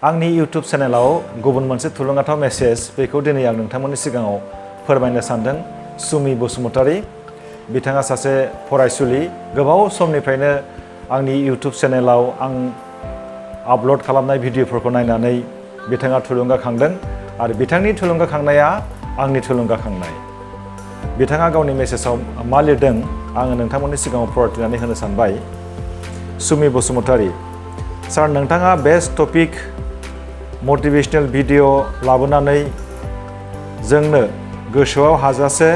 आंनि YouTube चेनेलाव गुबुन मोनसे थुलुंगाथाव मेसेज बेखौ दिनै आं नोंथांमोननि सिगाङाव फोरमायनो सानदों। सुमि बसुमतारी बिथाङा सासे फरायसुलि गोबाव समनिफ्रायनो आंनि YouTube चेनेलाव आं आपल'ड खालामनाय भिडिअफोरखौ नायनानै बिथाङा थुलुंगाखांदों आरो बिथांनि थुलुंगाखांनाया आंनि थुलुंगाखांनाय। बिथाङा गावनि मेसेजाव मा लिरदों आङो नोंथांमोननि सिगाङाव फरायथिनानै होनो सानबाय। सुमि बसुमतारी सार, नोंथाङा बेस्ट टपिक मोटिवेशनल भिडिअ लाबोनानै जोंनो गोसोआव हाजासे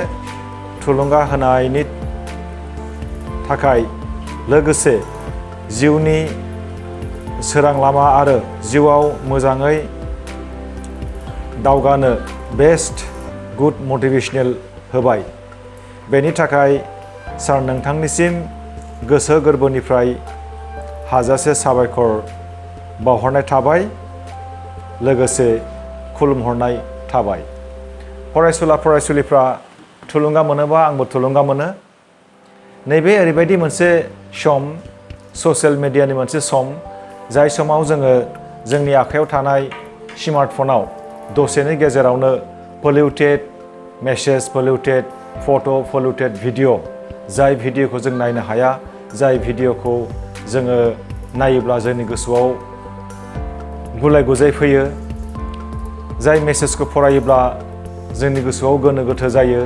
थुलुंगा होनायनि थाखाय लोगोसे जिउनि सोरां लामा आरो जिउआव मोजाङै दावगानो बेस्ट गुड मोटिवेशनल होबाय। बेनि थाखाय सार नोंथांनिसिम गोसो गोरबोनिफ्राय हाजासे साबायखर बावहरनाय थाबाय, लोगोसे खुलुमहरनाय थाबाय। फरायसुलिफ्रा थुलुंगा मोनोबा आंबो थुलुंगा मोनो। नैबे ओरैबायदि मोनसे सम, ससियेल मिडियानि मोनसे सम, जाय समाव जोङो जोंनि आखायाव थानाय स्मार्टफनाव दसेनि गेजेरावनो पलिउटेड मेसेज, पलिउटेड फट', पलिउटेड भिडिअ, जाय भिडिअखौ जों नायनो हाया, जाय भिडिअखौ जोङो नायोब्ला जोंनि गोसोआव गुलाय गुजाय फैयो, जाय मेसेजखौ फरायोब्ला जोंनि गोसोआव गोनो गोथो जायो,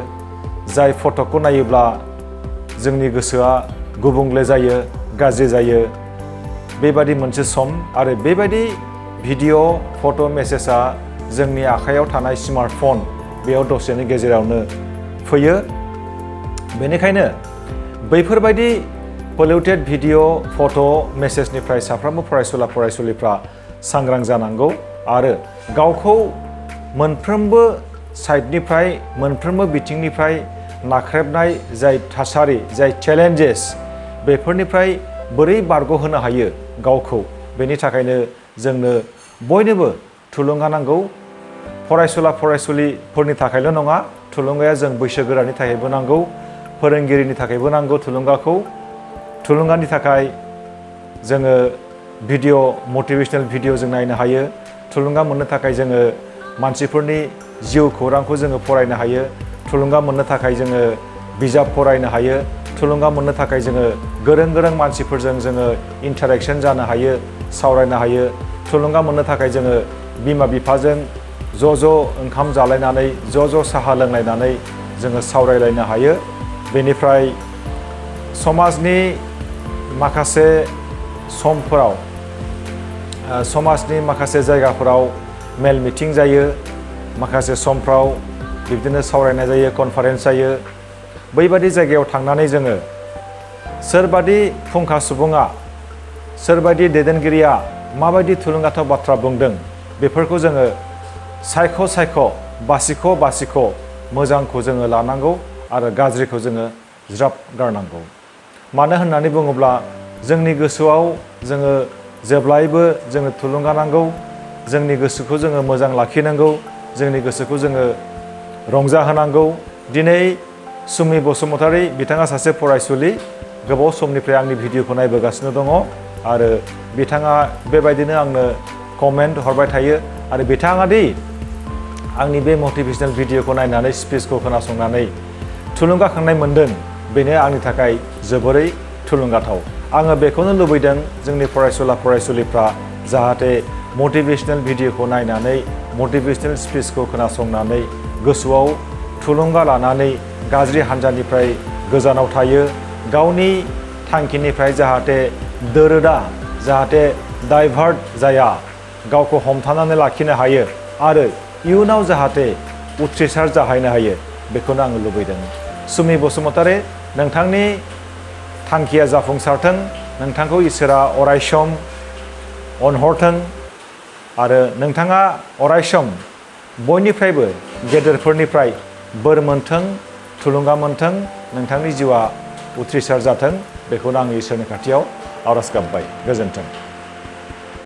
जाय फट'खौ नायोब्ला जोंनि गोसोआ गुबुंले जायो, गाज्रि जायो, बेबादि मोनसे सम आरो बेबायदि भिडिअ, फट', मेसेजआ जोंनि आखायाव थानाय स्मार्टफन बेयाव दसेनि गेजेरावनो फैयो। बेनिखायनो बैफोरबायदि पलिउटेड भिडिअ, फट', मेसेजनिफ्राय साफ्रोमबो फरायसुलिफ्रा सांग्रां जानांगौ आरो गावखौ मोनफ्रोमबो साइडनिफ्राय, मोनफ्रोमबो बिथिंनिफ्राय नाख्रेबनाय जाय थासारि, जाय चेलेन्जेस, बेफोरनिफ्राय बोरै बारग'होनो हायो गावखौ, बेनि थाखायनो जोंनो बयनोबो थुलुंगा नांगौ। फरायसुलिफोरनि थाखायल' नङा, थुलुंगाया जों बैसोगोरानि थाखायबो नांगौ, फोरोंगिरिनि थाखायबो नांगौ थुलुंगाखौ। थुलुंगानि थाखाय जोङो भिडिअ, मोटिवेशनल भिडिअ जों नायनो हायो। थुलुंगा मोननो थाखाय जोङो मानसिफोरनि जिउ खौरांखौ जोङो फरायनो हायो। थुलुंगा मोननो थाखाय जोङो बिजाब फरायनो हायो। थुलुंगा मोननो थाखाय जोङो गोरों मानसिफोरजों जोङो इन्टारेक्शन जानो हायो, सावरायनो हायो। थुलुंगा मोननो थाखाय जोङो बिमा बिफाजों ज' ओंखाम जालायनानै, ज' साहा लोंलायनानै जोङो सावरायलायनो हायो। बेनिफ्राय समाजनि माखासे समफोराव, समाजनि माखासे जायगाफोराव मेल मिटिं जायो, माखासे समफ्राव बिब्दिनो सावरायनाय जायो, कनफारेन्स जायो। बैबादि जायगायाव थांनानै जोङो सोरबादि फुंखा सुबुङा, सोरबादि दैदेनगिरिया माबायदि थुलुंगाथाव बाथ्रा बुंदों, बेफोरखौ जोङो सायख' बासिख' मोजांखौ जोङो लानांगौ आरो गाज्रिखौ जोङो ज्राब गारनांगौ। मानो होननानै बुङोब्ला जोंनि गोसोआव जोङो जेब्लायबो जोङो थुलुंगा नांगौ, जोंनि गोसोखौ जोङो मोजां लाखिनांगौ, जोंनि गोसोखौ जोङो रंजाहोनांगौ। दिनै सुमि बसुमतारी बिथाङा सासे फरायसुलि, गोबाव समनिफ्राय आंनि भिडिअखौ नायबोगासिनो दङ आरो बिथाङा बेबायदिनो आंनो कमेन्ट हरबाय थायो आरो बिथाङा दि आंनि बे मटिभेशनेल भिडिअखौ नायनानै, स्पिचखौ खोनासंनानै थुलुंगाखांनाय मोन्दों, बेनो आंनि थाखाय जोबोरै थुलुंगाथाव। आङो बेखौनो लुबैदों जोंनि फरायसुलिफ्रा जाहाथे मटिभेशनेल भिडिअखौ नायनानै, मटिभेशनेल स्पिचखौ खोनासंनानै गोसोआव थुलुंगा लानानै गाज्रि हान्जानिफ्राय गोजानाव थायो, गावनि थांखिनिफ्राय जाहाथे दोरोदा, जाहाथे डाइभार्ट जाया, गावखौ हमथानानै लाखिनो हायो आरो इयुनाव जाहाथे उथ्रिसार जाहैनो हायो, बेखौनो आङो लुबैदों। सुमि बसुमतारी, नोंथांनि थांखिया जाफुंसारथों, नोंथांखौ इसोरा अरायसम अनहरथों आरो नोंथाङा अरायसम बयनिफ्रायबो गेदेरफोरनिफ्राय बोर मोनथों, थुलुंगा मोनथों, नोंथांनि जिउआ उथ्रिसार जाथों, बेखौनो आङो इसोरनि खाथियाव आरज गाबबाय। गोजोन्थों।